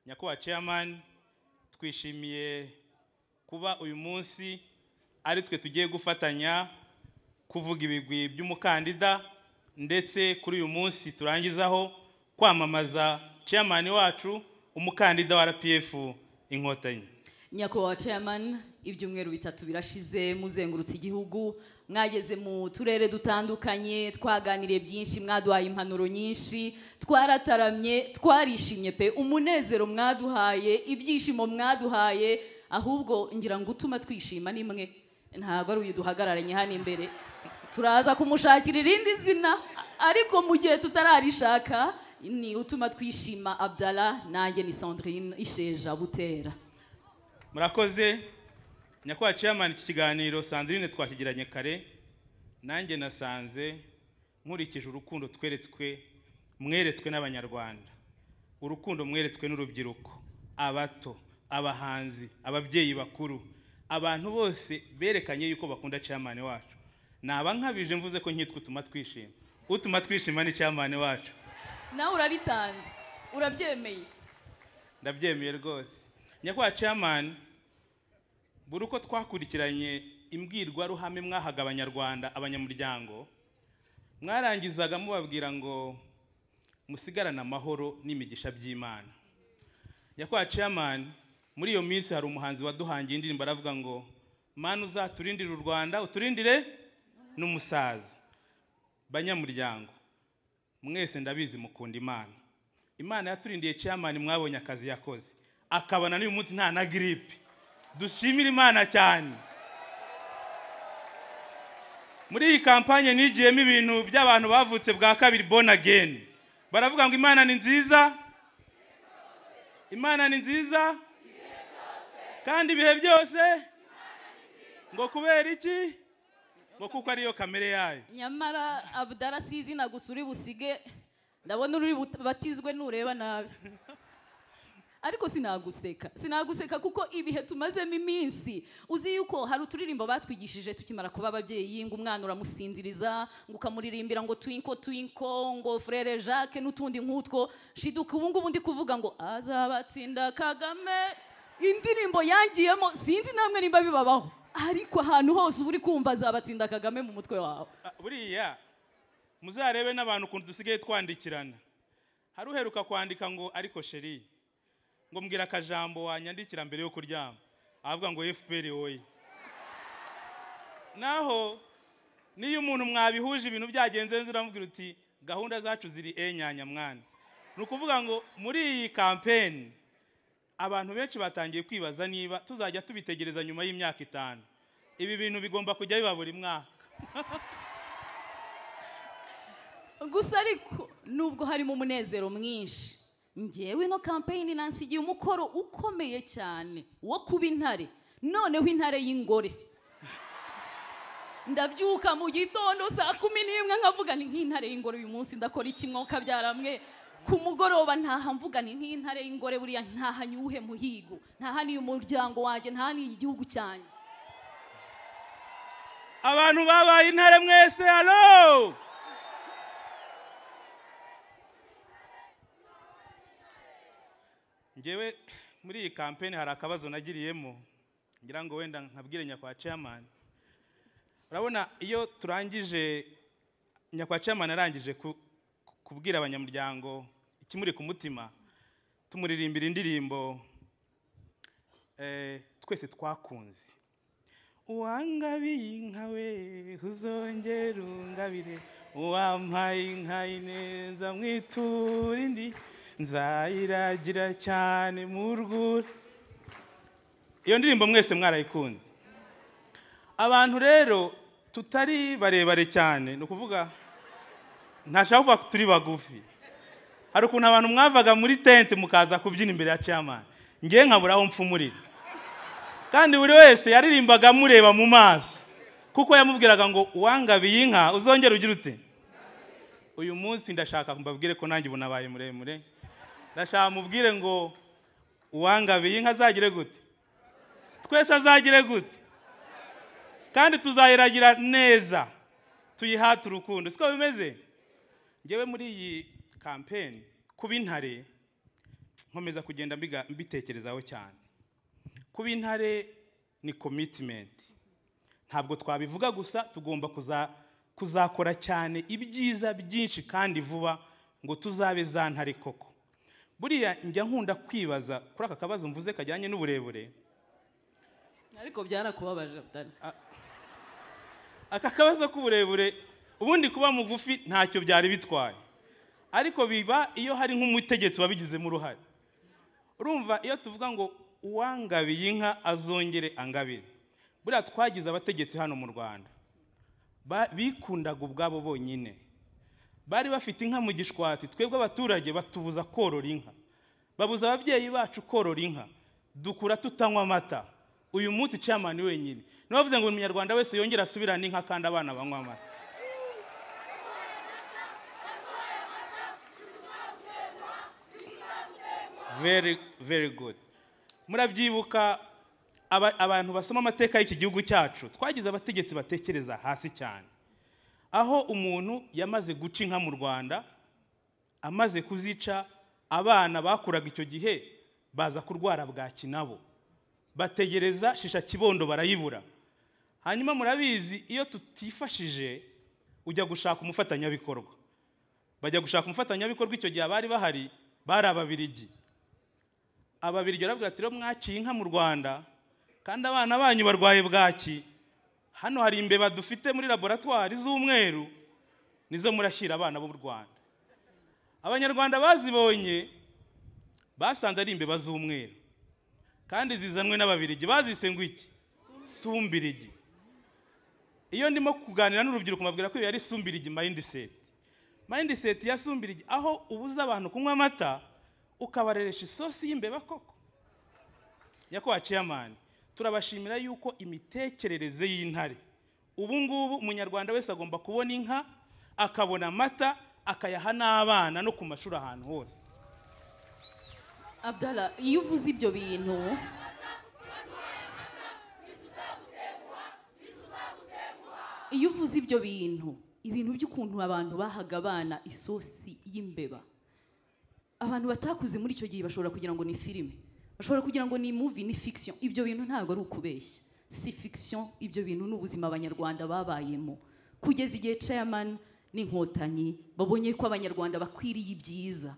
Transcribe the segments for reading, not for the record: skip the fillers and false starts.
Nyakubahwa chairman, twishimiye kuba uyu munsi ari twe tugiye gufatanya kuvuga ibigwi by'umukandida, ndetse kuri uyu munsi turangizaho kwamamaza chairman wacu, umukandida wa RPF Inkotanyi. Nyakubahwa chairman, ibyumweru bitatu birashize muzengurutse igihugu, mwageze mu turere dutandukanye, twaganiriye byinshi, mwaduhaye impanuro nyinshi, twarataramye, twarishimye pe. Umunezero mwaduhaye, ibyishimo mwaduhaye, ahubwo ngira ngo utuma twishima nimwe, ntabwo ari uyu duhagararanye hano imbere, turaza kumushakira irindi zina, ariko mu gihe tutararishaka ni utuma twishima Abdallah, nanjye ni Sandrine Isheja Butera. Murakoze nyakubahwa chairman, iki kiganiro Sandrine twakigiranye kare, nanjye nasanze nkurikije urukundo tweretswe, mweretswe n'Abanyarwanda, urukundo mweretswe n'urubyiruko, abato, abahanzi, ababyeyi bakuru, abantu bose berekanye yuko bakunda chairman wacu. Naba nkabije mvuze ko nkitwa utuma twishima. Utuma twishima ni chairman wacu. Nawe uraritanze, urabyemeye? Ndabyemeye rwose. Nyakubahwa chairman, buri uko twakurikiranye imbwirwaruhame mwahaga Abanyarwanda, abanyamuryango, mwarangizaga mubabwira ngo musigarane amahoro n'imigisha by'Imana. Nyakubahwa chairman, muri iyo minsi hari umuhanzi waduhangiye indirimbo aravuga ngo Mana uzaturindire u Rwanda, uturindire n'umusaza. Banyamuryango mwese ndabizi mukunda Imana. Imana yaturindiye chairman, mwabonye akazi yakoze, akabana n'uyu munsi nta na gripe. Dushimire Imana cyane. Muri iyi kampanye nigiyemo ibintu by'abantu bavutse bwa kabiri, born again. Baravuga ngo Imana ni nziza, Imana ni nziza kandi ibihe byose. Ngo kubera iki? Ngo kuko ariyo kamere yayo. Nyamara Abdallah si izina gusa uri busige, ndabona uri batizwe nureba nabi. Ariko sinaguseka, sinaguseka kuko ibihe tumazemo iminsi, uzi yuko hari uturirimbo batwigishije tukimara kuba ababyeyi, ngo umwana uramusinziriza, ngo ukamuririmbira ngo twinko twinko, ngo Frere Jacques n'utundi nk'utwo. Shiduka ubu ngubu ndi kuvuga ngo azabatsinda Kagame, indirimbo yangiyemo, sinzi namwe nimba bibabaho, ariko ahantu hose uba uri kumva azabatsinda Kagame mu mutwe wawe. Buriya muzarebe n'abantu ukuntu dusigaye twandikirana. Hari uheruka kwandika ngo ariko sheri, ngo mbwira akajambo wanyandikira mbere yo kuryama, avuga ngo FPR oye. Naho niyo umuntu mwabihuje ibintu byagenze neza uramubwira uti gahunda zacu ziri enyanya mwana. Ni ukuvuga ngo muri iyi campaign abantu benshi batangiye kwibaza niba tuzajya tubitegereza nyuma y'imyaka 5. Ibi bintu bigomba kujya biba buri mwaka. Gusa ariko nubwo harimo umunezero mwinshi, njyewe ino campaign nansigiye umukoro ukomeye cyane wo kuba intare, noneho intare y'ingore. Ndabyuka mu gitondo saa 11 nkavuga ni nk'intare y'ingore, uyu munsi ndakora iki mwoka byaramwe. Ku mugoroba ntaha mvuga ni nk'intare y'ingore, buriya ntaha nyuhe muhigo, ntaha ni umuryango wanjye, ntaha ni igihugu cyanjye. Abantu babaye intare mwese, allo. Ngewe muri iyi campaign hari akabazo nagiriyemo, ngira ngo wenda nkabwire nyakwa chairman. Urabona iyo turangije, nyakwa chairman arangije kubwira abanyamuryango ikimuri ku mutima, tumuririmbira indirimbo twese twakunze. Uwangabiye inka we uzongera ungabire, uwampaye inka ineza mwitura indi, nzayiragira cyane mu rwuri. Iyo ndirimbo mwese mwarayikunze. Abantu rero tutari barebare cyane, ni ukuvuga ntashaka kuvuga ko turi bagufi. Hari ukuntu abantu mwavaga muri tente mukaza kubyina imbere ya chairman, ngiye nkabura aho mfumurira. Kandi buri wese yaririmbaga amureba mu maso, kuko yamubwiraga ngo uwangabiye inka uzongera ugira ute. Uyu munsi ndashaka mbabwire ko nanjye ubu nabaye muremure, ndashaka mubwire ngo uwangabiye inka azagire gute, twese azagire gute, kandi tuzayiragira neza, tuyihate urukundo. Siko bimeze? Ngewe muri iyi campaign kuba intare Nkomeza kugenda mbitekerezaho cyane. Kuba intare ni commitment, ntabwo twabivuga gusa, tugomba kuzakora cyane ibyiza byinshi kandi vuba ngo tuzabe za ntare koko. Buriya njya nkunda kwibaza kuri aka kabazo mvuze kajyanye n'uburebure. Ariko byarakubabaje, Abdallah. Aka kabazo k'uburebure, ubundi kuba mugufi ntacyo byari bitwaye, ariko biba iyo hari nk'umutegetsi wabigizemo uruhare. Urumva, iyo tuvuga ngo uwangabiye inka azongere angabire, buriya twagize abategetsi hano mu Rwanda bikundaga ubwabo bonyine, bari bafite inka mu gishwati. Twebwe abaturage batubuza korora inka, babuza ababyeyi bacu korora inka, dukura tutanywa amata. Uyu munsi chairman wenyine niwe wavuze ngo umunyarwanda wese yongere asubirane inka kandi abana banywa amata. Very, very good. Murabyibuka, abantu basoma amateka y'iki gihugu cyacu, twagize abategetsi batekereza hasi cyane, aho umuntu yamaze guca inka mu Rwanda, amaze kuzica, abana bakuraga icyo gihe baza kurwara bwaki, nabo bategereza shisha kibondo barayibura. Hanyuma murabizi, iyo tutifashije ujya gushaka umufatanyabikorwa, bajya gushaka umufatanyabikorwa. Icyo gihe abari bahari bari Ababirigi. Ababirigi baravuga ati: "Rero mwaciye inka mu Rwanda kandi abana banyu barwaye bwaki, hano hari imbeba dufite muri laboratwari z'umweru, nizo murashyira abana b'u Rwanda." Abanyarwanda bazibonye basanze ari imbeba z'umweru kandi zizanwe n'Ababirigi, bazise ngo iki? Sumbirigi. Iyo ndimo kuganira n'urubyiruko mbabwira ko iyo yari sumbirigi mindset, mindset ya sumbirigi, aho ubuza abantu kunywa amata ukabareresha isosi y'imbeba koko. Nyakubahwa chairman, turabashimira yuko imitekerereze y'intare, ubu ngubu umunyarwanda wese agomba kubona inka, akabona amata, akayaha n'abana no ku mashuri ahantu hose. Abdallah, iyo uvuze ibyo bintu, iyo uvuze ibyo bintu, ibintu by'ukuntu abantu bahaga abana isosi y'imbeba, abantu batakuze muri icyo gihe bashobora kugira ngo ni filime, bashobora kugira ngo ni movie, ni fiction. Ibyo bintu ntabwo ari ukubeshya, si fiction. Ibyo bintu ni ubuzima Abanyarwanda babayemo kugeza igihe chairman n'Inkotanyi babonye ko Abanyarwanda bakwiriye ibyiza.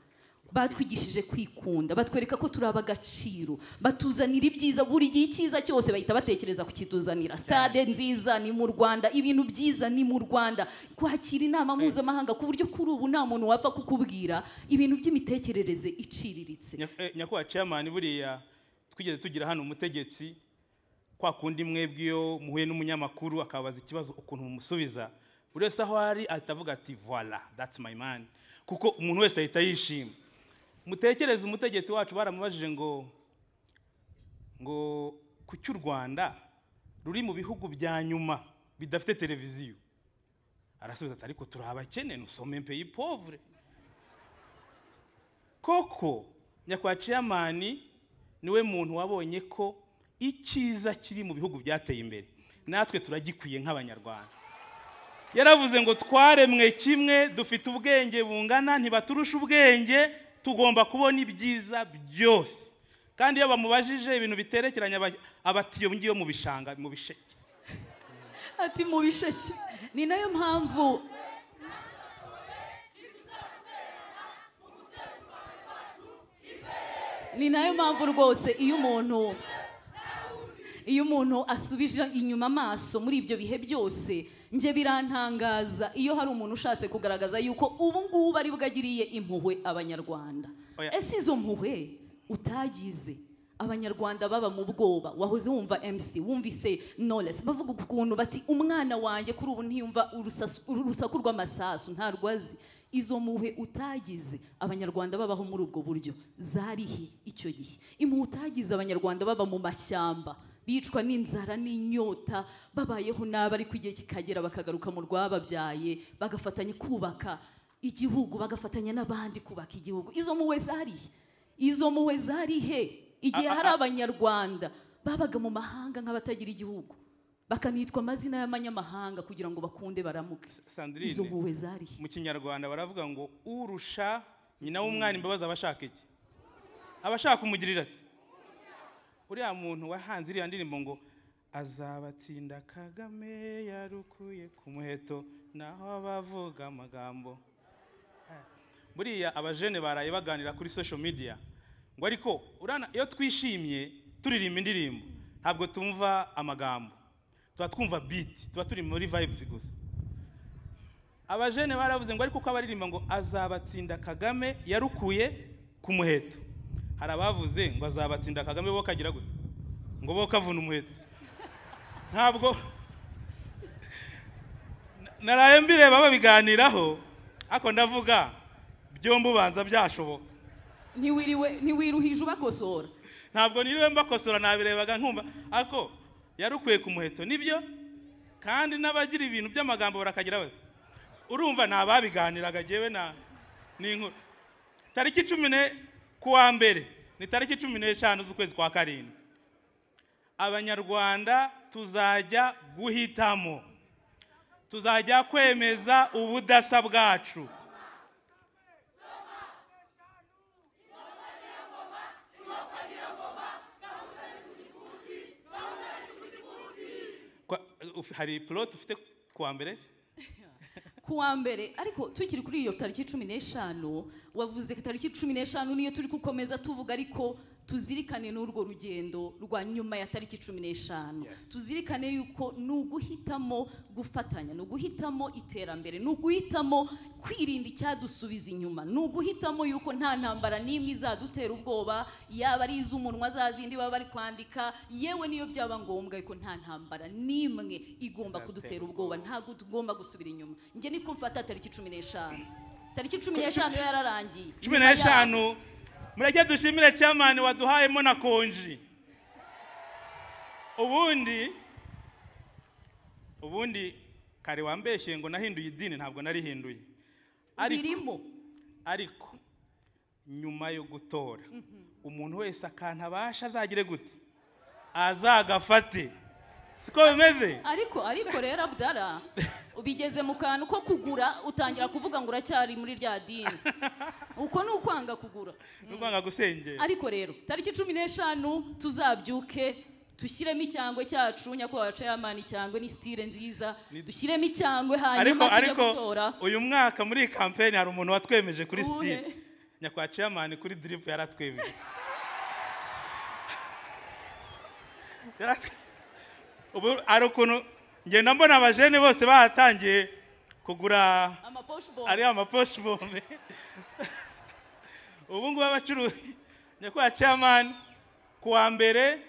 Batwigishije kwikunda, batwereka ko turi ab'agaciro, batuzanira ibyiza buri gihe. Icyiza cyose bahita batekereza kukituzanira. Stade nziza ni mu Rwanda, ibintu byiza ni mu Rwanda, kwakira inama mpuzamahanga, ku buryo kuri ubu nta muntu wapfa kukubwira ibintu by'imitekerereze iciriritse. Nyakubahwa chairman, buriya twigeze tugira hano umutegetsi, kwa kundi mwebwe iyo muhuye n'umunyamakuru akabaza ikibazo ukuntu mumusubiza, buri wese aho ari ahita avuga ati: "Voila, that's my man," kuko umuntu wese ahita yishima. Mutekereze, umutegetsi wacu baramubajije ngo kuki u Rwanda ruri mu bihugu bya nyuma bidafite televiziyo? Arasubiza ati: "Ariko turi abakene, nous sommes un pays pauvre." Koko nyakubahwa chairman niwe muntu wabonye ko icyiza kiri mu bihugu byateye imbere natwe turagikwiye nk'Abanyarwanda. Yaravuze ngo twaremwe kimwe, dufite ubwenge bungana, ntibaturusha ubwenge, tugomba kubona ibyiza byose. Kandi iyo bamubajije ibintu biterekeranye abatiyo ngiyo mu bishanga, mu bisheke. Ati mu bisheke. Ni nayo mpamvu rwose iyo umuntu asubije inyuma amaso muri ibyo bihe byose, njye birantangaza iyo hari umuntu ushatse kugaragaza yuko ubu ngubu ari bwo agiriye impuhwe Abanyarwanda. Oya. Ese izo mpuhwe utagize Abanyarwanda baba mu bwoba? Wahoze wumva MC, wumvise Knowless bavuga ukuntu bati: "Umwana wanjye kuri ubu ntiyumva urusaku rw'amasasu, ntarwo azi." Izo mpuhwe utagize Abanyarwanda babaho muri ubwo buryo zarihe icyo gihe? Impuhwe utagize Abanyarwanda baba mu mashyamba, bicwa n'inzara n'inyota, babayeho nabi, ariko igihe kikagera bakagaruka mu rwababyaye, bagafatanya kubaka igihugu, bagafatanya n'abandi kubaka igihugu, izo mpuhwe zarihe? Izo mpuhwe zarihe igihe hari Abanyarwanda babaga mu mahanga nk'abatagira igihugu, bakanitwa amazina y'amanyamahanga kugira ngo bakunde baramuke? Sandrine, Izo mpuhwe zarihe? mu Kinyarwanda baravuga ngo urusha nyina w'umwana imbabazi aba ashaka iki? Abashaka kumugirira ati uriya muntu wahanze iriya ndirimbo ngo azabatsinda Kagame yarukuye ku muheto naho abavuga amagambo. Buriya abajene baraye baganira kuri social media ngo ariko urana iyo twishimye turirimba indirimbo ntabwo tumva amagambo, tuba twumva beat, tuba turi muri vibes gusa. Abajene baravuze ngo ariko uko abaririmba ngo azabatsinda Kagame yarukuye ku muheto, hari abavuze ngo azabatsinda Kagame bo kagira gute, ngo bo kavuna umuheto. Ntabwo naraye mbireba babiganiraho, ariko ndavuga byombi ubanza byashoboka. Ntiwiruhije ubakosora? Ntabwo niriwe mbakosora, nabirebaga nkumva ariko yarukuye ku muheto nibyo, kandi n'abagira ibintu by'amagambo barakagira bati urumva nta babiganiraga jewe na n'inkuru. Tariki 10 kuwa mbere ni tariki 15 z'ukwezi kwa 7, Abanyarwanda tuzajya guhitamo, tuzajya kwemeza ubudasa bwacu. Hari plot ufite kuwa mbere? Kuwa mbere, ariko tukiri kuri iyo tariki 15, wavuze tariki 15 niyo turi gukomeza tuvuga, ariko tuzirikane n'urwo rugendo rwa nyuma ya tariki 15. Tuzirikane yuko nuguhitamo gufatanya, nuguhitamo iterambere, nuguhitamo kwirinda icyadusubiza inyuma, nuguhitamo yuko nta ntambara n'imwe izadutera ubwoba, yaba ari iz'umunwa zazindi baba bari kwandika, yewe niyo byaba ngombwa yuko nta ntambara n'imwe igomba kudutera ubwoba, ntago tugomba gusubira inyuma. Njye niko mfata tariki 15. Tariki 15 yararangiye. 15. Mureke dushimire chairman waduhayemo na konji. Ubundi kare wambeshye ngo nahinduye idini, ntabwo narihinduye. Ariko nyuma yo gutora umuntu wese akantu abasha azagire gute, azagafate, siko bimeze. Ariko rero Abdallah ubigeze mu kantu ko kugura utangira kuvuga ngo uracyari muri rya dini, uko ni ukwanga kugura, ni ukwanga gusengera. Ariko rero tariki 15 tuzabyuke dushyiremo icyangwe cyacu, nyakubahwa chairman, icyangwe ni style nziza, dushyiremo icyangwe hanyuma tujye gutora. Uyu mwaka muri campaign hari umuntu watwemeje kuri style, nyakubahwa chairman kuri drip yaratwemeje. Ubu ari ukuntu ngenda mbona abajene bose batangiye kugura ari amaposh bombe. Ubu ngubu abacuruzi, nyakubahwa chairman, kuwa mbere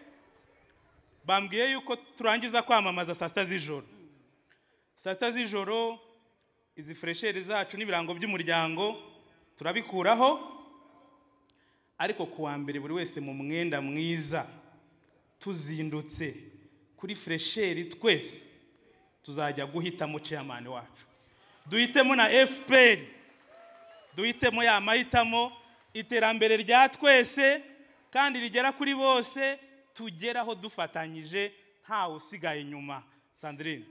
bambwiye yuko turangiza kwamamaza saa 6 z'ijoro. Saa 6 z'ijoro izi fresheri zacu n'ibirango by'umuryango turabikuraho, ariko kuwa mbere buri wese mu mwenda mwiza tuzindutse kuri fresheri twese tuzajya guhitamo chairman wacu, duhitemo na FPR, duhitemo ya mahitamo iterambere rya twese kandi rigera kuri bose, tugeraho dufatanyije ntawe usigaye inyuma. Sandrine,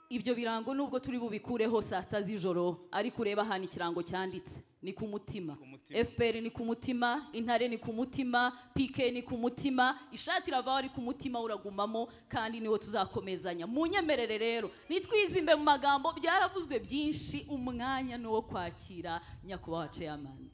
ibyo birango nubwo turi bubikureho saa 6 z'ijoro, ariko ureba hano ikirango cyanditse ni ku mutima. FPR ni ku mutima, intare ni ku mutima, PK ni ku mutima, ishati iravaho ari ku mutima uragumamo, kandi niwo tuzakomezanya. Munyemerere rero nitwizimbe mu magambo, byaravuzwe byinshi, umwanya ni wo kwakira nyakubahwa chairman.